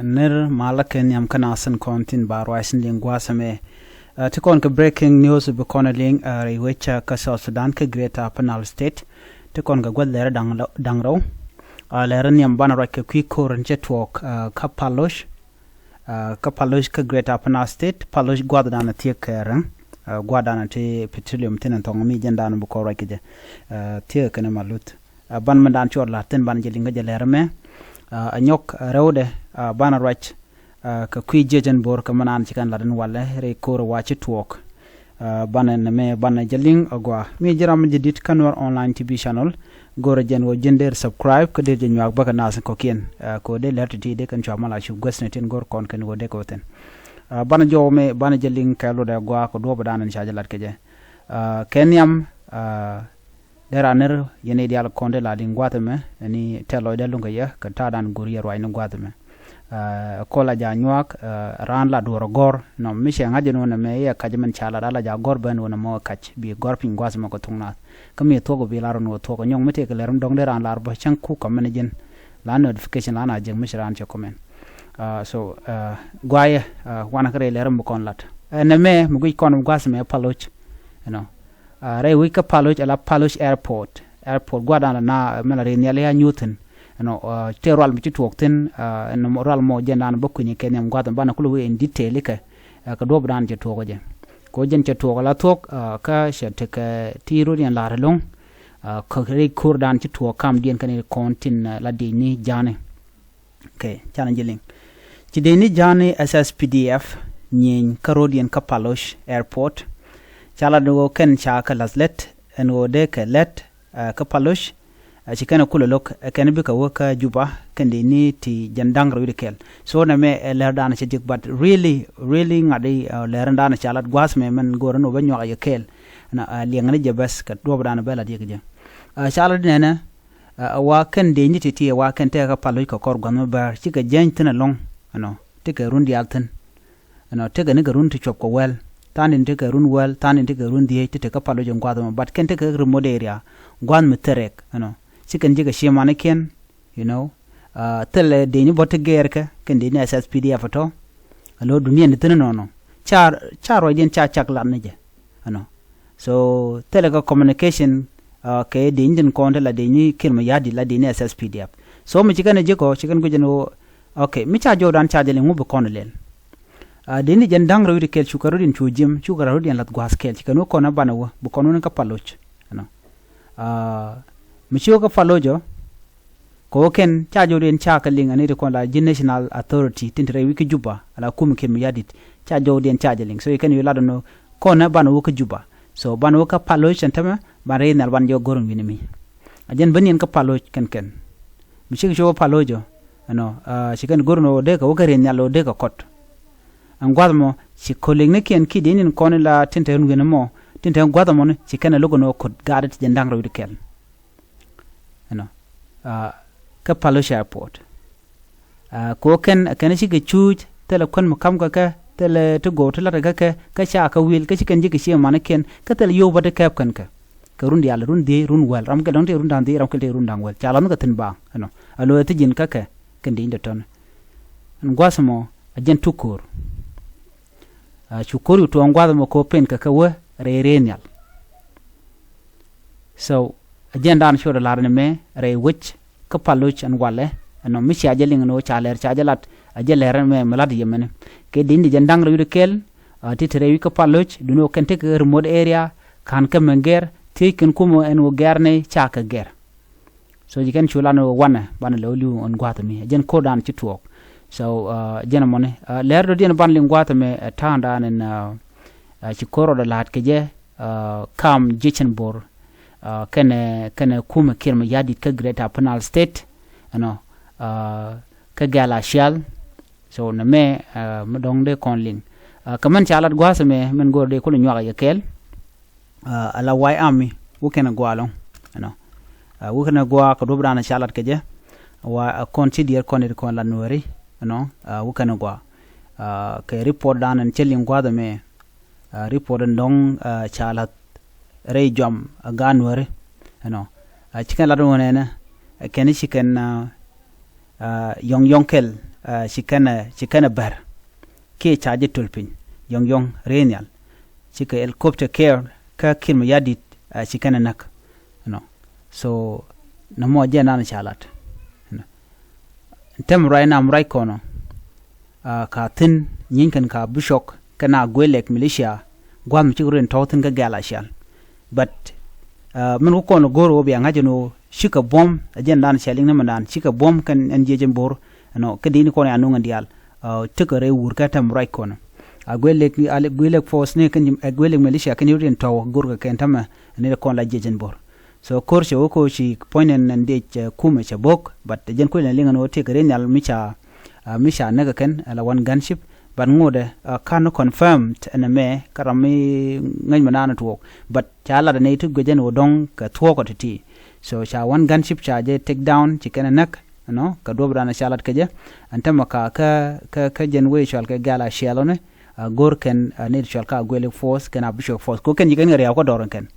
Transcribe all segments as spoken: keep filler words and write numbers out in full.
Nir malä kɛ nhiam kä nasin kɔn tin ba ruac sin liŋ gua̱a̱th ɛmɛ. Ti kɔn kɛ breaking news bi kɔn liŋ rɛy wec kä South Sudan kä Greater Upper Nile State. Ti kɔn kɛ gua̱th lɛr da̱ŋ rɛw. Lɛr nhiam banɛ ruac kɛ kui̱ ko̱r in cɛ tuɔɔk kä Paloc. Kä Paloc kä Greater Upper Nile State, Paloc gua̱th danɛ thiek kɛ rɛŋ. Gua̱th danɛ ti petroleum thin in thɔŋ mi jɛn danɛ bi kɔn ruac kɛ jɛ. Thiek kɛn ma luth. Ban mɛn dan cuɔr la̱r thin banɛ jɛ liŋ kä jɛ lɛr mɛ. Ɛ nyɔk rɛwdɛ banɛ ruac kɛ kui̱ jiɛc ɛn bo̱r kɛ mɛn an ci kɛn lat in walɛ rɛy ko̱r wa ci tuɔɔk. Banɛ nɛ mɛ banɛ jɛ liŋ agua mi ji̱ ram mi jɛ dit kä Nuer Online T V channel. Go̱rɛ jɛn wä ji̱n der subscribe kä der jɛ nyuak bäkɛ nath kɔkiɛn. Kɛ wä dee lɛr ti ti dee kɛn cua mal a cu guäth ni tin go̱r kɔn kɛn wä dee kɛ wä thin. Banɛ jɔw mɛ banɛ jɛ liŋ kɛ lotdɛ agua kɛ duɔpɛ dan in ca jɛ lat kɛ jɛ. Kɛ nhiam Dee raan nir yɛn i̱ diaal kɔn dee la liŋ gua̱a̱th ɛmɛ ɛn i̱ tɛl lɔcdɛ luŋ kɛ yɛ kɛ ta̱a̱ dan go̱r yɛ ruac ni gua̱a̱th ɛmɛ. Kɔl a ja nyuak raan la duɔr gɔr nɔ mi cɛ ŋa̱c ɛn wun ɛmɛ i̱ ɛ kac mɛn ca la dal a ja gɔr ben wun ɛmɔ kac bi gɔr piny gua̱a̱th ɛmɛ kɛ thuŋ naath. Kä mi thuɔk bi la run wä thuɔk nyɔŋ mi tëë kɛ lɛr mi dɔŋ dee raan lar bä cäŋ kuk kɛ mɛn ji̱n la notification la na jek mi ci raan cɛ comment. So guayɛ wanɛ kä rɛy lɛr mi kɔn lat ɛn ɛmɛ mi guic kɔn gua̱a̱th ɛmɛ Paloc. Ɛnɔ rɛy wi̱c kä Paloc ala Paloc airport. Airport gua̱dan la na mɛ la ri nhial ya nyuth thin. Ɛnɔ tëë rual mi ci tuɔɔk thin ɛn rual mɔ jɛn dan bä kui̱ni kɛ nhiam gua̱th banɛ kulɛ wi̱i̱ in detail ikɛ. Kɛ duɔp dan cɛ tuɔɔk jɛ kɛ jɛn cɛ tuɔɔk la thuɔk. Kä cɛ tekɛ ti rot yɛn la̱r ɛlɔ̱ŋ. Kä rɛy ko̱r dan ci tuɔɔk kam diɛn kɛn kɔn tin la diec ni ja̱a̱ni. Okay, canɛ ji̱ liŋ. Ci dee ni ja̱a̱ni S S P D F nyieny kä ro̱diɛn kä Paloc airport. Ca lat ni ɣöö kɛn ca kɛ la̱th lät ɛn ɣöö dee kɛ lät kä Paloc. Ci kɛn ɛ kulɛ lo̱k ɛ kɛn bikɛ wä kä Juba kɛn dee ni ti jɛn da̱ŋ rɛw wi̱cdɛ kɛl. So nɛ mɛ ɛ lɛr da̱a̱n cɛ jik, but really really ŋa̱t i̱ lɛr da̱a̱n ca lat gua̱a̱th mɛ mɛn go̱o̱r ɛn ɣöö bä nyuak ɛ yɛ kɛɛl. Liɛŋ ni jɛ bɛth kɛ duɔp da̱a̱n bɛ lat yɛ kɛ jɛ. Ca lat nɛnɛ. Ɛ wa kɛn dee ni ti ti ɛ wa kɛn tɛkɛ Paloc kɛ kɔr gua̱th mi bäär cikɛ jɛny thin ɛlɔ̱ŋ. Ɛnɔ tekɛ run diaal thin. Ɛnɔ tekɛ ni kɛ run ti cuɔp kɛ wɛl tha̱a̱n din tekɛ run wɛl tha̱a̱n din tekɛ run dhieec ti tekɛ Paloc in gua̱th ɛmɔ, but kɛn tekɛ remote area gua̱th mi thil rɛk. Ɛnɔ cikɛn ji̱ kɛ ciemanikiɛn. You know thilɛ dee ni bä ti gɛɛrkɛ kɛn dee ni S S P D F tɔ. Alo duniɛn ti thin ɛnɔnɔ ca ca ruɔcdiɛn ca cak lat ni jɛ. Ɛnɔ so thilɛ kɛ communication. Kɛ dee ni tin kɔn ti la dee ni Kiir Mayardit la dee ni S S P D F. So mi ci kɛn ɛ ji̱ kɔ ci kɛn guic ɛn ɣöö okay mi ca jɔwdan ca jɛ liŋ ŋu bi kɔn lɛl. Dee ni jɛn da̱ŋ rɛw wi̱cdɛ kɛl cukɛ rɔ̱diɛn cu ji̱m cukɛ rɔ̱diɛn lath gua̱a̱th kɛl ci kɛn wä kɔn ɛ banɛ wä bi kɔn wä ni kä Paloc. Ɛnɔ mi ci wä kä Paloc ɔ. Kɛ ɣöö kɛn ca jɔwdiɛn ca kɛ liŋ ani ti kɔn la ji̱ National Authority tin te rɛy wi̱c kä Juba ala kum Kiir Mayardit. Ca jɔwdiɛn ca jɛ liŋ so i̱ kɛn yu lat ɛn ɣöö kɔn ɛ banɛ wä kä Juba. So banɛ wä kä Paloc ɛn tämɛ banɛ rɛy nhial banɛ jɛ wä go̱r ɛn wi̱ni mi. A jɛn ben yɛn kä Paloc kɛn kɛn mi cikɛ ci wä Paloc ɔ. Ɛnɔ ci kɛn go̱r ɛn ɣöö dee kɛ wä kä rɛy nhial ɣöö dee kɛ kɔt. Ɛn gua̱th mɔ ci ko̱li̱knikiɛn ki̱di̱ ni̱n kɔn ila tin te ɛn wi̱ni mɔ tin te ɛn gua̱th mɔ ni ci kɛn ɛ lo̱k ɛn ɣöö ko̱t gaatdɛ ti jɛn da̱ŋ rɛw wi̱cdɛ kɛl. Ɛnɔ kä Paloc airport. Kɛ ɣöö kɛn kɛn cikɛ cuuc thilɛ kuän mi ka̱mkɛ kɛ thilɛ ti go̱o̱k ti la̱tkɛ kɛ kɛ ca kɛ wi̱i̱l kä ci kɛn ji̱ kɛ ciemanikiɛn kä thilɛ yio̱w bä ti kɛɛp kɛn kɛ. Kɛ run diaal run dhieec run wäl ram kɛl dɔ̱ŋ ti run da̱ŋ dhieec ram kɛl ti run da̱ŋ wäl ca la̱thni kɛ thi̱n baaŋ. Ɛnɔ a lo̱o̱ ɛ thi ji̱n kä kɛ kɛn di̱i̱n dee tɔ̱n. Ɛn gua̱th mɔ a jɛn tuko̱o̱r. Cu ko̱r yu tuɔɔŋ gua̱th mɔ ko̱ pen kɛ kɛ wä rɛy rɛy nhial. So a jɛn daan ciöt a lar ni mɛ rɛy wec kä Paloc ɛn walɛ. Ɛnɔ mi cia jɛ liŋ ni wä ca lɛr ca jɛ lat a jɛ lɛr ni mɛ mi lat yɛ mɛni. Kɛ di̱n di jɛn da̱ŋ rɛy wi̱cdɛ kɛl ti te rɛy wi̱c kä Paloc duni wä kɛn tekɛ remote area ka̱n kä mɛ gɛr thiec kɛn kumɛ ɛn wä gɛr ni ca kɛ gɛr. So ji̱ kɛn cu lan wanɛ banɛ lɛ wä li̱w ɛn gua̱a̱th mi ɛ jɛn ko̱r dan ci tuɔɔk. So jɛn ɛmɔni lɛr dɔ̱diɛn ban liŋ gua̱a̱th mi ɛ ta̱a̱ŋ dan ɛn ci ko̱r rɔɔdɛ la̱a̱t kɛ jɛ. Kam jiecin bo̱r kɛnɛ kɛnɛ kumɛ Kiir Mayardit kä Greater Upper Nile State. Ɛnɔ kä gɛl a cial. So nɛ mɛ mi dɔ̱ŋ dee kɔn liŋ kɛ mɛn ca lat gua̱a̱th mi mɛn go̱r dee kulɛ nyuak yɛ kɛɛl. Ala White Army wä kɛn a gɔaa lɔ̱ŋ. Ɛnɔ wä kɛn a gɔaa kɛ duɔ̱p dan a ca lat kɛ jɛ. Wa a kɔn ci diɛɛr kɔn it kɔn la Nuɛri. Ɛnɔ wä kɛn a gɔaa kɛ report dan ɛn cɛ liŋ gua̱a̱th ɛmɛ. Report ɛn dɔ̱ŋ ca la̱th rɛy jɔam a gaat Nuɛri. Ɛnɔ ci kɛn lat wä nɛnɛ kɛn ci kɛn yɔ̱ŋ yɔ̱ŋ kɛl. ci kɛn ci kɛn bär kiɛ ca jɛ töl piny yɔŋ yɔŋ rɛy nhial. Cikɛ helicopter kɛɛr kä Kiir Mayardit ci kɛn näk. So nɔmɔ jɛ nan ca lat. Tɛm ruac nam ruac kɔnɔ ka thi̱n nyieny kɛn ka Abushok kɛn Aguelek militia gua̱th mi cik ruin tɔ̱ thi̱n kä gɛl a cial. But min ku kɔn go̱r wä bia ŋa̱c ɛn ɣöö cikɛ buɔ̱m ɛ jɛn dan cial iŋ ni mɛ dan cikɛ buɔ̱m kɛn ɛn jiɛc ɛn bo̱r. Ɛnɔ kä dini kɔn ya nuŋ ɛn diaal. Tekɛ rɛy wur kä tɛm ruac kɔn. Aguelek force ni kɛn Aguelek militia kɛn yot in tɔw go̱r kɛ kɛn tɛmɛ ni kɔn la jiɛc ɛn bo̱r. So ko̱r cɛ wä ko̱ ci puɔ̱ny nɛn nɛn dec kumɛ cɛ bo̱k, but jɛn kuec nɛn liŋ ɛn wä tekɛ rɛy nhial mi ca mi ca näk kɛn ala wan gunship. But ŋotdɛ kan confirmed ɛn ɛmɛ kä ram mi ŋäc mi naan tuɔɔk, but ca lat ɛn iti guic ɛn wä dɔ̱ŋ kɛ thuɔɔk ɔ ti̱ti̱. So ca wan gunship ca jɛ take down ci kɛn ɛ näk. Ɛnɔ kɛ duɔ̱p dan ca lat kɛ jɛ. Ɛn tämɛ ka kä kä kä jɛn wee cɔal kɛ gɛl a ciɛl ɔni. Go̱r kɛn ni cɔal kä Aguelek force kɛn Abushok force ko kɛn ci kɛn kɛ riaw kä dɔr kɛn.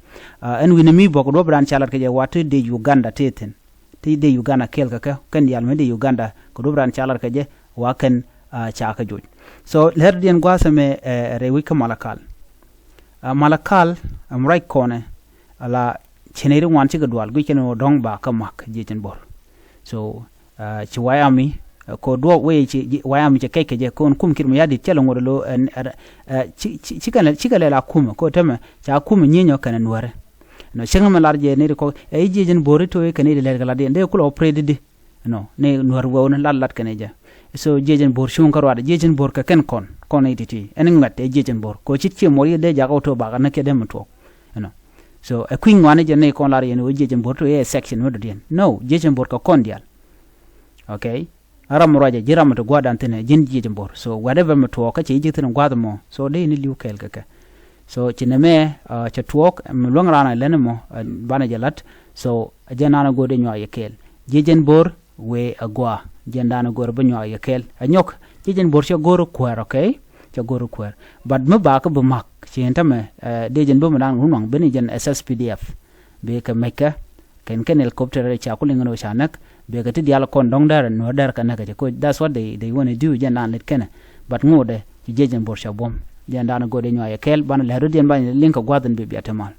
Ɛn wi̱n mi bɔk duɔ̱p dan ca lat kɛ jɛ wa ti dec Uganda ti thi̱n. Ti dec Uganda kɛɛl kɛ kɛ kɛn diaal mi dec Uganda kɛ duɔ̱p dan ca lat kɛ jɛ wa kɛn ca kɛ joc. So lɛr diɛn gua̱a̱th ɛmɛ rɛy wi̱c kä Malakal. Malakal ɛm ruac kɔnɛ ala cɛn iri ŋuan cikɛ dual guic kɛn wä dɔ̱ŋ ba kä mak jiɛc ɛn bo̱r. So ci wayami ko duɔk wei ci wayami ci kɛc kɛ jɛ ko kum Kiir Mayardit cɛ lɛ ŋot lo. Cikɛ lɛ la kumɛ ko tɛmɛ ca kumɛ nyinyɔ kɛn nuɛrɛ. Nɔ cäŋ mɛ lar jɛ ni ri kɔ ɛ jiɛc ɛn bo̱r ito kɛn iri lɛr kɛ la diɛn dee kulɔ operate di. Nɔ ni nuɛr wewni lat lat kɛn jɛ. So jiɛc ɛn bo̱r cuŋ kä ruat jiɛc ɛn bo̱r kɛ kɛn kɔn kɔn iti ti ɛn ŋuɛt ɛ jiɛc ɛn bo̱r ko cit ciɛ mɔr yi dee jakä wä to bakä ni kiɛ dee mɛ tuɔk. Ɛnɔ so ɛ kui̱ny ŋuani jɛ ni kɔn lar yɛn wä jiɛc ɛn bo̱r to yɛ section mi dɔ̱diɛn no jiɛc ɛn bo̱r kɛ kɔn dial. Okay. A ram ruacɛ ji̱ ram mi ti gua̱a̱r dan thi̱n ɛ ji̱n jiɛc ɛn bo̱r so whatever mi tuɔɔk kä cɛ ji̱ ji̱ thi̱n gua̱a̱th mɔ so dee ni li̱w kɛɛl kɛ kɛ. So ci nɛmɛ cɛ tuɔɔk mi luäŋ raan ɛ lɛn mɔ banɛ jɛ la̱t. So jɛn naan ɛ go̱o̱r dee nyuak yɛ kɛɛl jiɛc ɛn bo̱r wee ɛ gua̱a̱ jɛn daan ɛ go̱o̱r bä nyuak yɛ kɛɛl ɛ nyɔk jiɛc ɛn bo̱r cɛ go̱o̱r kuäär okay. Cɛ go̱o̱r kuäär but mi bakä bi mak ci ɛn tämɛ dee jɛn bä mi daan wun waŋ ben jɛn S S P D F. Bikɛ mɛckɛ kɛn kɛn helicopter ca ku liŋ ni wä ca näk. Bikɛ ti dial kɔn dɔ̱ŋ dɛr nuɔ̱r dɛr kɛ näk kɛ cɛ ko that's what they they want to do jɛn daan lit kɛnɛ. But ŋotdɛ ci jiɛc ɛn bo̱r ca buɔ̱m jɛn daan go̱o̱r dee nyuak yɛ kɛɛl banɛ lɛr rot diɛn banɛ liŋ kɛ gua̱th ɛn bi bia te mal.